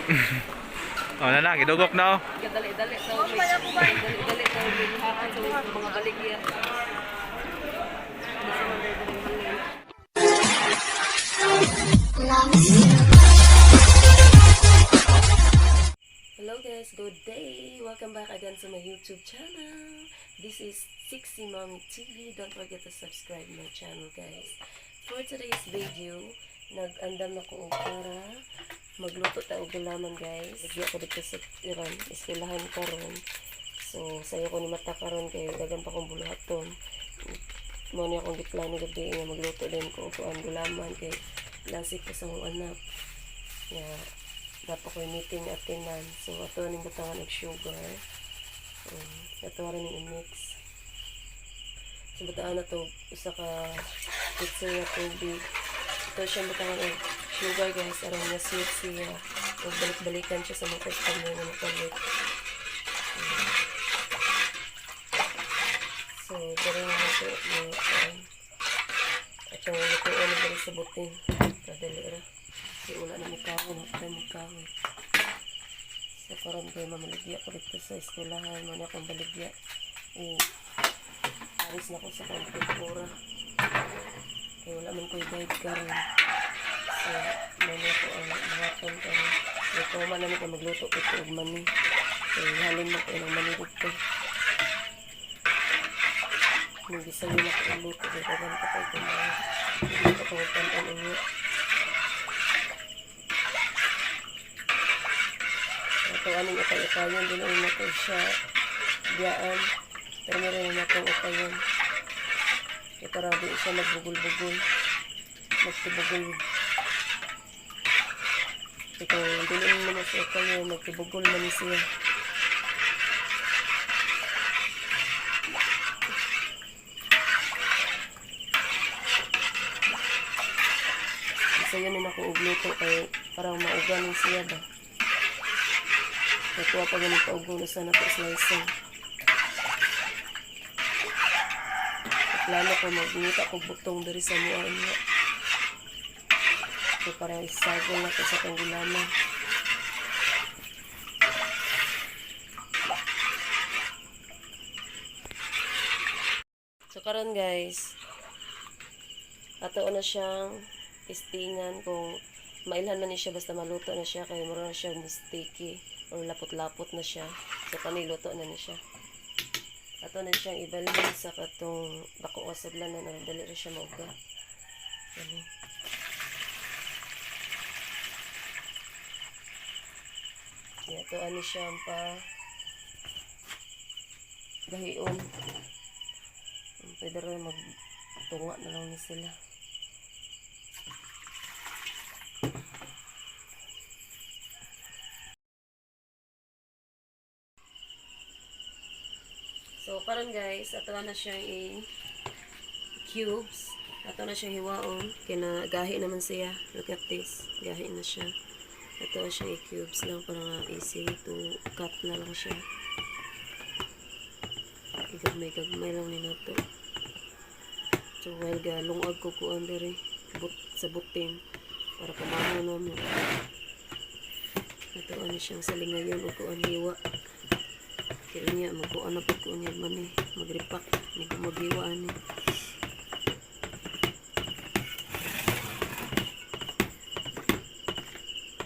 Oh, na na, gidugok na oh. Dali-dali sa umi. Dali-dali sa umi. Hapon sa mga baligya. Hello guys, good day! Welcome back again to my YouTube channel. This is Sexy Mommy TV. Don't forget to subscribe my channel, guys. For today's video, nag-andam na ko og para magluto ta og gulaman, guys. Nagya ko dito sa Iran, eskwelahan karon. So, sayo ko ni mata karon kay dagan pa kong buluhaton. Mao ni akong giplano gabi nga magluto din ko og kuan, gulaman, kay lasik ko sa akong anak. Ya, dapat ko meeting atinan. So, ato ning butangan og sugar. Ato rin ning i-mix. So, butangan na to usa ka pizza nga tubig. Ito siya butangan og sugar, guys, aron nga sweet siya. Ug balik-balikan siya sa mga customer nga mapalit. So, diri na ito yung atong lutuan na diri sa butin. Kadali ra. Di wala na mi kahoy, na mi kahoy. So, karon kay mamaligya ko dito sa eskwelahan, mo na akong baligya. Eh, aris na ko sa kong tempura. Kay wala man ko'y guide karon. So, mo na ko ang buhaton karon. Kay kuman namin ko magluto ko og mani. Kay halin mo ko ng mani dito. Nung gisayo na ko ang luto, kay dagan pa kay kumain. Hindi ko pangutanan unya. Ato aning ukay-ukayon, di na nato siya biyaan. Pero meron na natong ukayon. Kaya para di siya magbugol-bugol. Magtibugol. Ikaw, hindi na naman siya ukayon, magtibugol man siya. Sayo na ako og luto kay parang mauga nin siya ba. Nakuha pa ganun paugo na sana po slicing. Plano ko magngita ko butong diri sa mua niya. So para isagol na ko sa kang gulaman. So karon, guys, ato na siyang testingan kung mailhan man ni siya, basta maluto na siya, kay mura na siya sticky or lapot-lapot na siya. So kani luto na ni siya. Ato na siyang ibalhin sa katong dako ka sudlanan aron dali ra siya mauga. Kani. Ya, ato ani siya pa gahion. Pwede rin magtunga na lang ni sila. So, karon guys, ato na siyang i cubes. Ato na siyang hiwaon. Kina gahi naman siya. Look at this. Gahi na siya. Ato na siyang i-cubes lang para nga easy to cut na lang siya. Igagmay-gagmay lang ni nato. So, while ga lungag ko kuan diri but sa butin para pamano na mo. Ato ano siyang salingayon o kuan hiwa. Kaya niya, magkuan na pag kuan niya man eh. Magripak. Hindi ko maghiwa ani.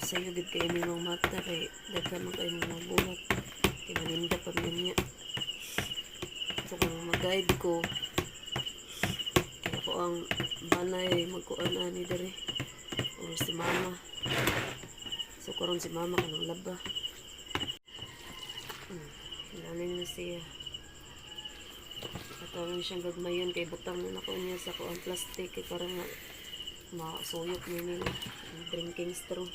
Sayo gid kay mi mga mata kay daghan man kayo mga buhat. Kay maninda pa man niya. So kung mag-guide ko, kaya ako ang banay magkuan ani diri or si mama. So karon si mama kanang laba. Lalim na siya. Atawin siyang gagmayon kay butang na nako niya sa kuan plastic kay para nga masuyop ni nila ang drinking straw.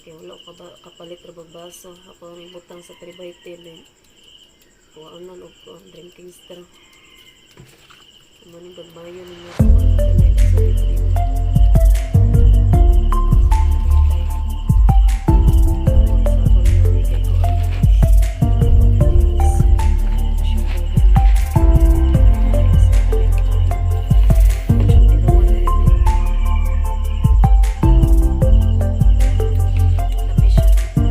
Kay wala ko kapalit ra bag baso. Ako ang butang sa 3x10 din. Kuhaan na og kuan drinking straw. Amo ning gagmayon ninyo. Kanay masuyop nila. Kay kuan. Sugar. Kape siya.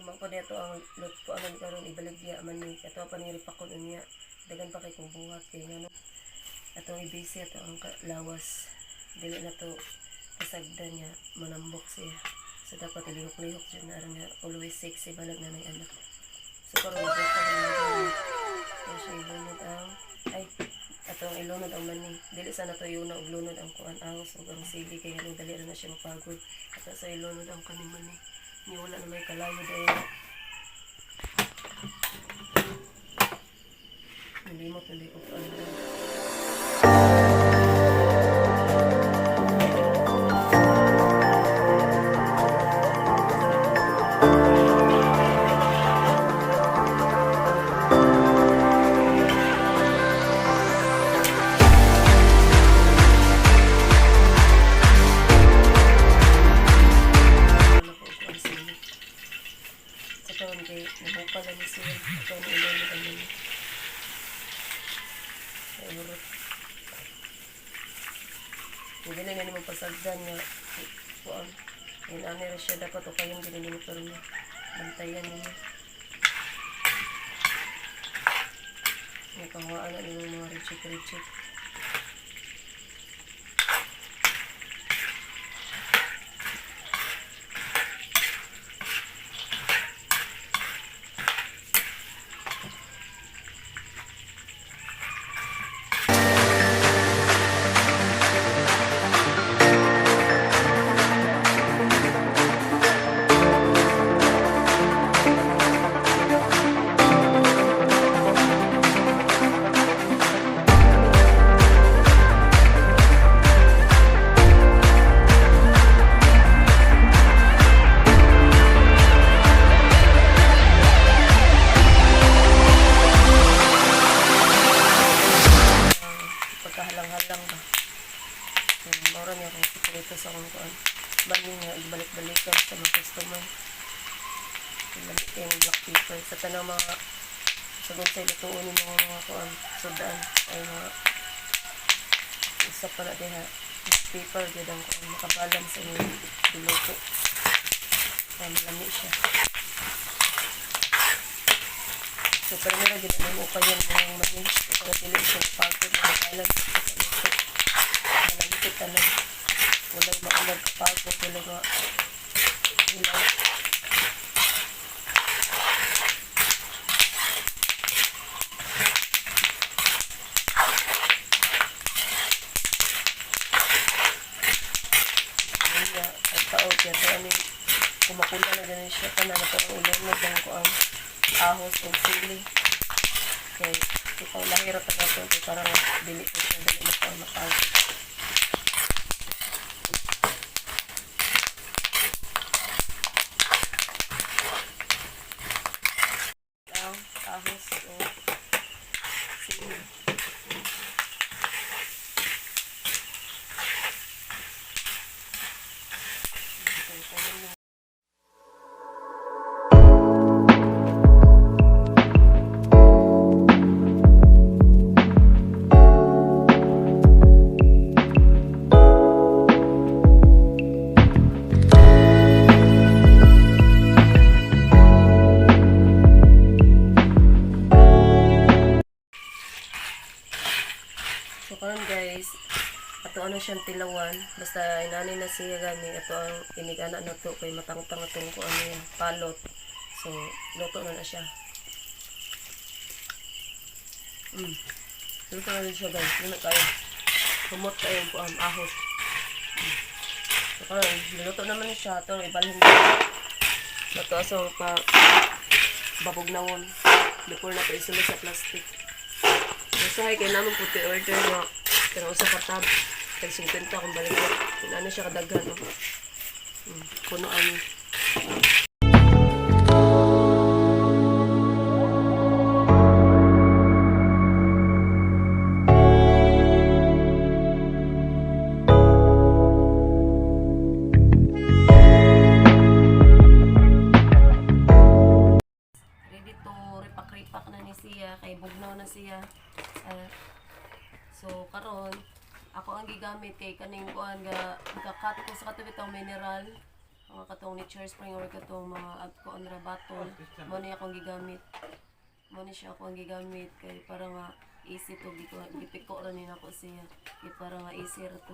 So man ko dito ang lot ko anon karon ibaligya man ni ato pa ni ripakon unya. Dagan pa kay kong buhat kay ngano. Atong ibisi ato ang lawas. Dili na to pasagdan niya manambok siya. So dapat ilihok-lihok jud na aron nga always sexy balag na nay anak. So karon nagbuhat na ni kaya siya ilunod ang ay atong ilunod ang mani. Dili sa nato yun na og lunod ang kuan ahos ug ang sili kay anong dali ra na siya mapagod. Ato sa ilunod ang kaning mani. Ni wala na may kalayo dahil nalimot na og ano. Wala ko og kuan sili. Sa karon kay nabuka na ni siya. Ato ang ilunod ang mani. Ay urot. Hindi na nga nimo pasagdan nga kuan. Yan ani ra siya dapat o kayong ginili pero niya. Bantayan niya. May kawaan na nimo mga reject-reject. Pagkahalang-halang ba. Yan, mura niya akong sikreto sa akong kuan. Mani nga, ibalik-balikan sa mga customer. Lamit kayo ng black pepper. Sa tanang mga sagot sa ilutuon ni mga kuan, sudan ay mga isa pa na diha. Black pepper, gyud ang kuan, makabalance ang iluto. Kaya malami siya. So, pero meron din mo kayo mga mani. Pero dili siya pagod, makabalance sa luto. Malamit tanan. Walay maulag kapagod, walay ma hilaw. Ayun nga, ang taot yan. Kaya ano, kumakula na ganun siya. Tanan na ang ulunod lang ko ang ahos o sili. Kay ikaw lahiro taga to. Kay parang dili ko siya dali na ko ang mapagod. Ang ahos o sili. So karon guys, ato ano siyang tilawan, basta inani na siya gani ato ang inigana na to kay matangtang atong ko ano yan, palot. So luto na na siya. Luto na rin siya guys, lima kayo. Humot kayo po ang ahos. So karon, niluto naman ni siya ato ibalhin ko. Ato aso pa babugnawon before na to isulod sa plastic. Masahe kay naman puti order nga pero usa ka tab kay 50 kung balik ko. Ano siya kadaghan oh. Puno ani. Ready to ripak-ripak na ni siya kay bugnaw na siya. Ah, so karon ako ang gigamit kay kaning kuan ga ga-cut ko sa katubit ang mineral. Mga katong Nature Spring or katong mga kuan ra bottle. Mo ni akong gigamit. Mo ni siya ako ang gigamit kay para nga easy to gipiko ra ni nako siya. Kay para nga easy ra to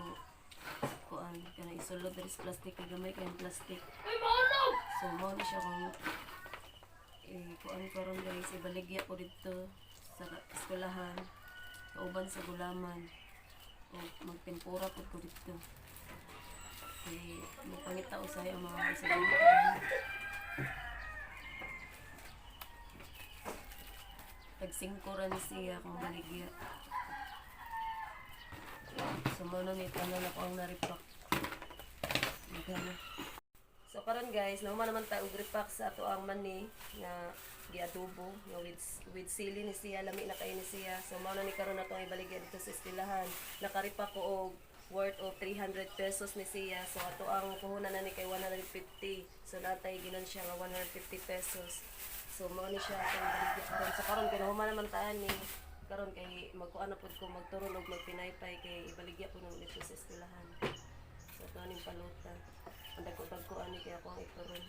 kuan kana isulod diri sa plastic kay gamay kay plastic. So mo ni siya akong eh, kuan karon guys, ibaligya ko dito sa eskwelahan kauban sa gulaman o magtempura pud ko dito. Kay mapangita usahay ang mga estudyante. Tag 5 ra ni siya kung baligya. So mo na ni tanan ako ang naripak. Magana. So karon guys, nauma naman tayo og repack sa ato ang mani nga giadobo nga with sili ni siya, lami na kay ni siya. So mao na ni karon ato ang ibaligya dito sa estilahan. Nakaripak ko og worth of 300 pesos ni siya. So ato ang puhunan na ni kay 150. So natay ginan siya nga 150 pesos. So mao ni siya atong ibaligya karon. So karon kay nahuman naman ta ani karon kay magkuan na pud ko magturon og magpinaypay kay ibaligya po namo dito sa eskwelahan. So ato aning palutan. Ang dagko-dagko ani kay ako ang ituron.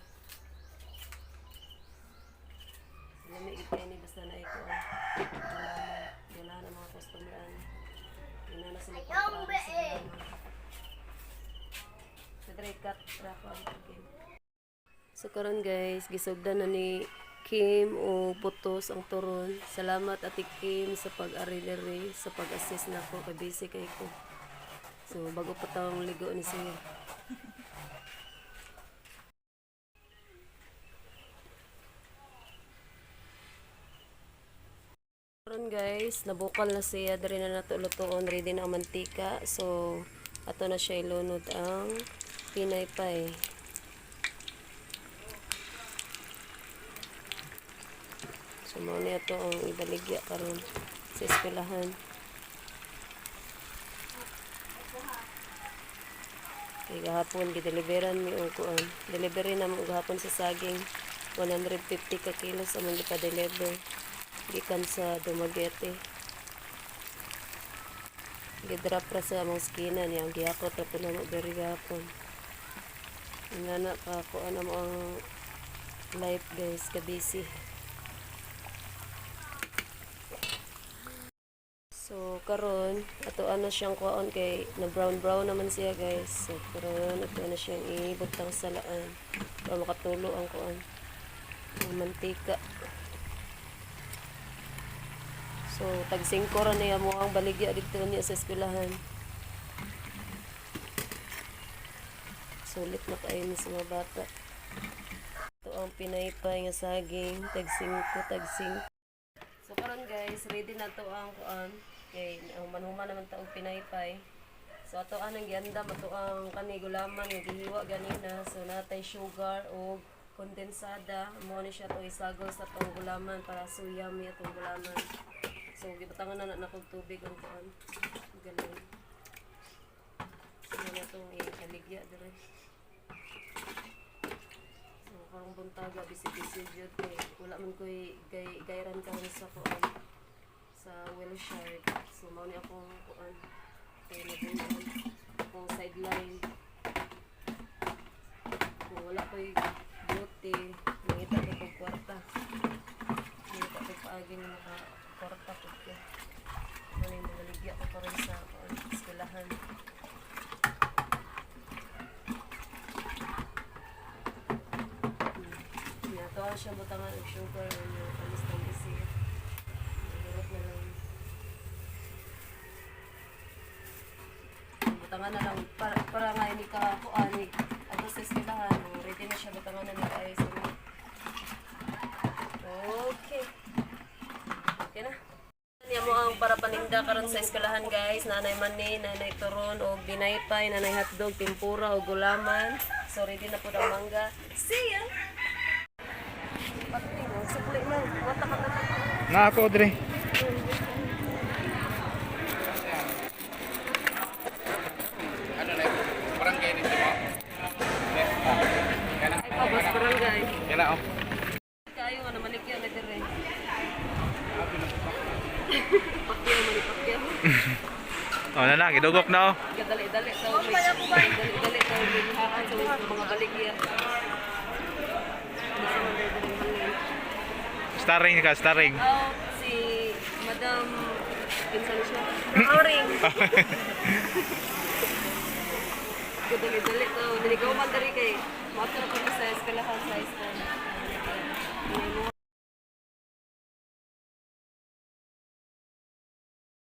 So lami gid kay ni basta na iko ang gulaman. Wala na mga customer ani. Wala na sila pagkaon sa gulaman. So dry cut ra ko ang Kim. So karon guys, gisugdan na ni Kim o putos ang turon. Salamat Ate Kim sa pag-ari-ari, sa pag-assist nako kay busy kay ko. So bago pa tawang ligo ni siya. Karon guys, nabukal na siya diri na nato lutuon, ready na ang mantika. So ato na siya ilunod ang pinaypay. So mao ni ato ang ibaligya karon sa eskwelahan. Kay gahapon gideliveran mi og kuan. Delivery na mo gahapon sa saging 150 ka kilos among gipa-deliver gikan sa Dumaguete. Gidrop ra sa among skina niya ang gihakot ra pud namo diri gahapon. Ingana ka kuan amo ang life guys, ka busy. So karon ato ana siyang kuan kay na brown brown naman siya guys. So karon ato na siyang ibutang sa laan para makatulo ang kuan ang mantika. So tag 5 ra niya mo ang baligya dito niya sa eskwelahan. Sulit na kayo ni sa mga bata. Ito ang pinaypay nga saging, tag 5, tag 5. So karon guys, ready na to ang kuan kay ang manhuma naman ta og pinaypay. So ato anang giandam ato ang kani gulaman nga gihiwa ganina. So natay sugar og kondensada, mo ni siya to isagol sa atong gulaman para so yummy atong gulaman. So gibutangan na na nakog tubig ang kuan. Galing. So na itong ikaligya dire. So karong buntaga busy-busy jud kay wala man koy gayran karon sa kuan sa Wilshire. So mao ni akong kuan kay nabunan akong sideline. Kung wala ko'y duty, mangita ko kog kwarta. Mangita ko paagi nga maka kwarta ko ko. Mao ni mabaligya ko karon sa kuan eskwelahan. Ginagawa siya butangan og sugar ano, alis ng isi. Nagurot na lang. Butangan na lang para nga ini ka kuan ni ato sa eskwelahan, oh, ready na siya butangan na ni kay sa Okay. Okay na. Niya mo ang para paninda karon sa eskwelahan guys, nanay mani, nanay turon og binaypay, nanay hotdog, tempura og gulaman. So ready na pud ang mangga. See ya. Pati mo, sukli man. Wata ka na. Na ako dre. Ano na barangay nito mo? Ay, pabas barangay. Yan na oh. Kayo nga namaligya na dire. Pakyaw man ni pakyaw. Oh na na, gidugok na oh. Dali-dali tao. Dali-dali tao. Hakan sa mga baligya. Starring ka, starring. Out si Madam, kinsa ni siya? Oring. Dali-dali to. Dili ko man dali kay moadto na ko sa eskwelahan sa.